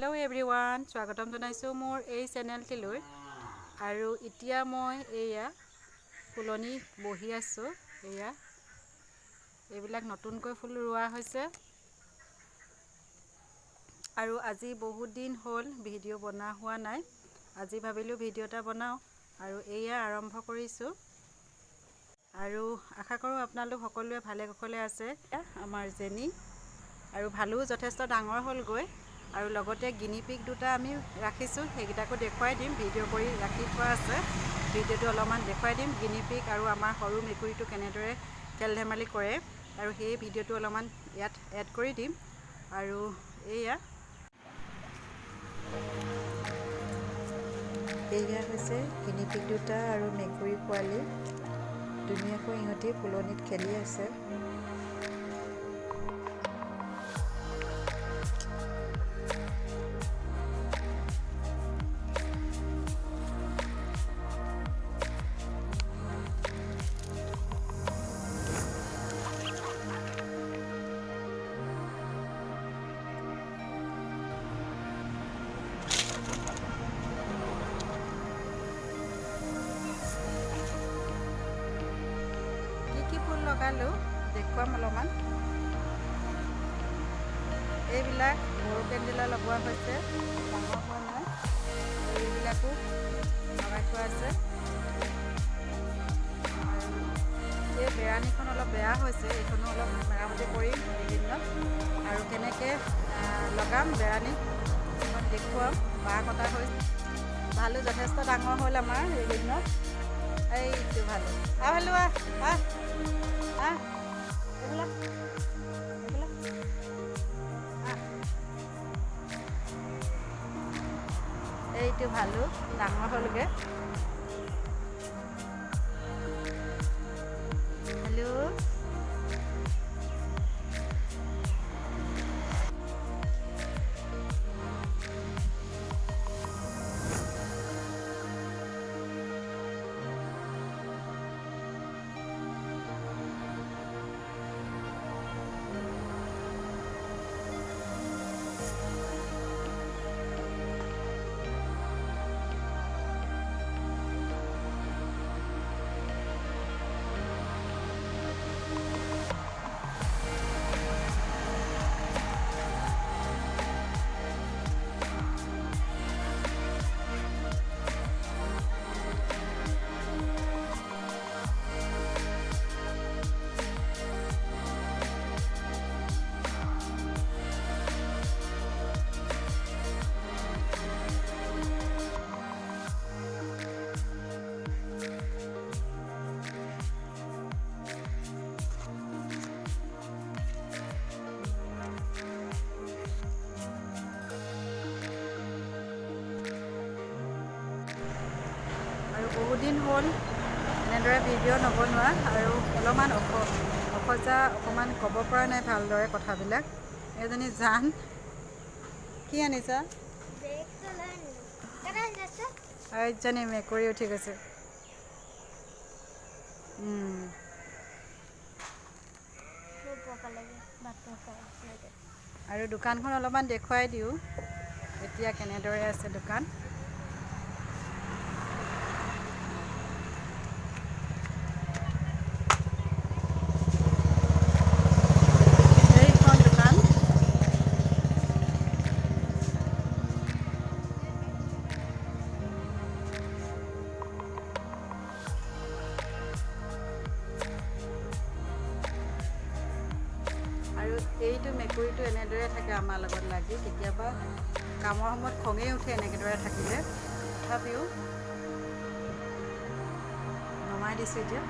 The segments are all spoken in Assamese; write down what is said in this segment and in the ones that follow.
হেল্ল' এভৰিৱান, স্বাগতম জনাইছোঁ মোৰ এই চেনেলটিলৈ। আৰু এতিয়া মই এয়া ফুলনি বহি আছোঁ। এয়া এইবিলাক নতুনকৈ ফুল ৰোৱা হৈছে। আৰু আজি বহুত দিন হ'ল ভিডিঅ' বনোৱা হোৱা নাই, আজি ভাবিলোঁ ভিডিঅ' এটা বনাওঁ আৰু এয়া আৰম্ভ কৰিছোঁ। আৰু আশা কৰোঁ আপোনালোক সকলোৱে ভালে কুশলে আছে। আমাৰ জেনী আৰু ভালো যথেষ্ট ডাঙৰ হ'লগৈ। আৰু লগতে গিনি পিগ দুটা আমি ৰাখিছোঁ, সেইকেইটাকো দেখুৱাই দিম। ভিডিঅ' কৰি ৰাখি থোৱা আছে, ভিডিঅ'টো অলপমান দেখুৱাই দিম। গিনি পিগ আৰু আমাৰ সৰু মেকুৰীটো কেনেদৰে খেল ধেমালি কৰে আৰু সেই ভিডিঅ'টো অলপমান ইয়াত এড কৰি দিম। আৰু এয়া এয়া হৈছে গিনি পিগ দুটা আৰু মেকুৰী পোৱালি। ধুনীয়াকৈ ইহঁতি ফুলনিত খেলি আছে। কি ফুল লগালোঁ দেখুৱাম অলপমান। এইবিলাক বড়ো কেন্দিলা লগোৱা হৈছে, ডাঙৰ হোৱা নাই। এইবিলাকো লগাই থোৱা আছে। আৰু এই বেৰাণীখন অলপ বেয়া হৈছে, এইখনো অলপ মেৰামতি কৰিম এইকেইদিনত। আৰু কেনেকৈ লগাম বেৰাণী দেখুৱাম। বাঁহ কটা হৈছে, ভালো যথেষ্ট ডাঙৰ হ'ল আমাৰ এইকেইদিনত। এইটো ভালো, আহ ভালো, আহ আহ আহ, এইবিলাক এইবিলাক আহ। এইটো ভালো ডাঙৰ হ'লগৈ। হেল্ল', আৰু বহুদিন হ'ল এনেদৰে ভিডিঅ' নবনোৱা আৰু অলপমান অসজা, অকণমান ক'ব পৰা নাই ভালদৰে কথাবিলাক। এজনী জান, কি আনিছা? এইজনী মেকুৰী উঠি গৈছে। আৰু দোকানখন অলপমান দেখুৱাই দিওঁ এতিয়া কেনেদৰে আছে দোকান। এইখন দোকান। আৰু এইটো মেকুৰীটো এনেদৰে থাকে আমাৰ লগত লাগি, কেতিয়াবা কামৰ সময়ত খঙেই উঠে এনেদৰে থাকিলে, তথাপিও নমাই দিছোঁ এতিয়া।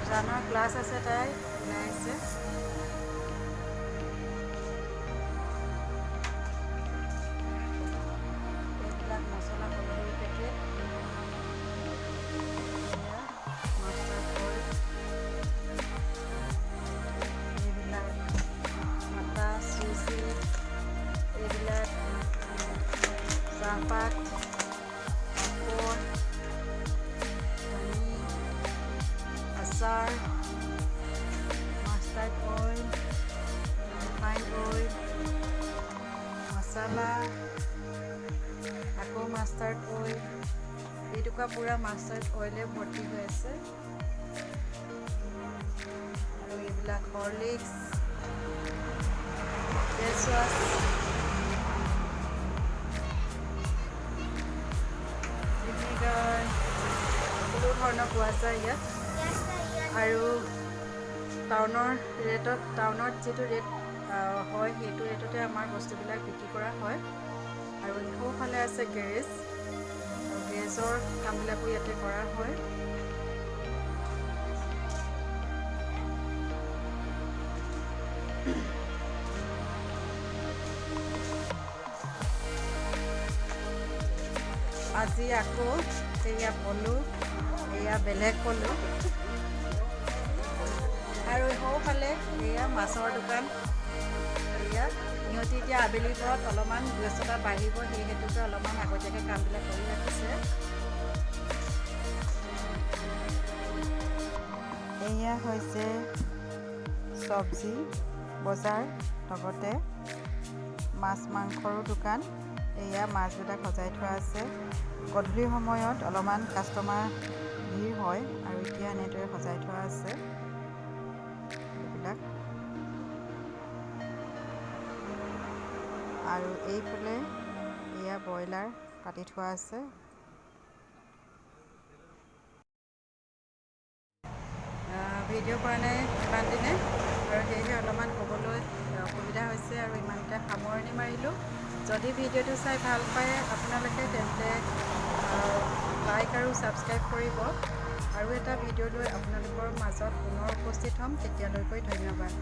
জানৰ ক্লাছ আছে, তাই ওলাই আহিছে। এইবিলাক মছলা সৰু সৰু পেকেট, মাষ্টাৰ্ড অইল, এইবিলাক আটা, চুজি, এইবিলাক চাহপাত, পাপৰ, কণী, আচাৰ, মাষ্টাৰ্ড অইল, মছলা, আকৌ মাষ্টাৰ্ড অইল। এইটুকুৰা পূৰা মাষ্টাৰ্ড অইলে ভৰ্তি হৈ আছে। আৰু এইবিলাক হৰলিক্স, ফেচ ৱাছ, ভিনেগাৰ, সকলো ধৰণৰ পোৱা যায় ইয়াত। আৰু টাউনৰ ৰেটত, টাউনত যিটো ৰেট হয়, সেইটো ৰেটতে আমাৰ বস্তুবিলাক বিক্ৰী কৰা হয়। আৰু সোঁফালে আছে গেৰেজ আৰু গেৰেজৰ কামবিলাকো ইয়াতে কৰা হয়। আজি আকৌ এয়া পলু, এয়া বেলেগ পলু। আৰু সোঁফালে এয়া মাছৰ দোকান। এয়া সিহঁতি এতিয়া আবেলিৰ পৰত অলপমান ব্যস্ততা বাঢ়িব, সেই হেতুকে অলপমান আগতীয়াকৈ কামবিলাক কৰি ৰাখিছে। এয়া হৈছে চব্জি বজাৰ, লগতে মাছ মাংসৰো দোকান। এয়া মাছবিলাক সজাই থোৱা আছে। গধূলি সময়ত অলপমান কাষ্টমাৰ ভিৰ হয় আৰু এতিয়া এনেদৰে সজাই থোৱা আছে এইবিলাক। আৰু এইফালে এয়া ব্ৰইলাৰ কাটি থোৱা আছে। ভিডিঅ' কৰা নাই ইমান দিনে আৰু সেয়েহে অলপমান ক'বলৈ অসুবিধা হৈছে আৰু ইমানতে সামৰণি মাৰিলোঁ। যদি ভিডিঅ'টো চাই ভাল পায় আপোনালোকে, তেন্তে লাইক আৰু ছাবস্ক্ৰাইব কৰিব। আৰু এটা ভিডিঅ' লৈ আপোনালোকৰ মাজত পুনৰ উপস্থিত হ'ম। তেতিয়ালৈকে ধন্যবাদ।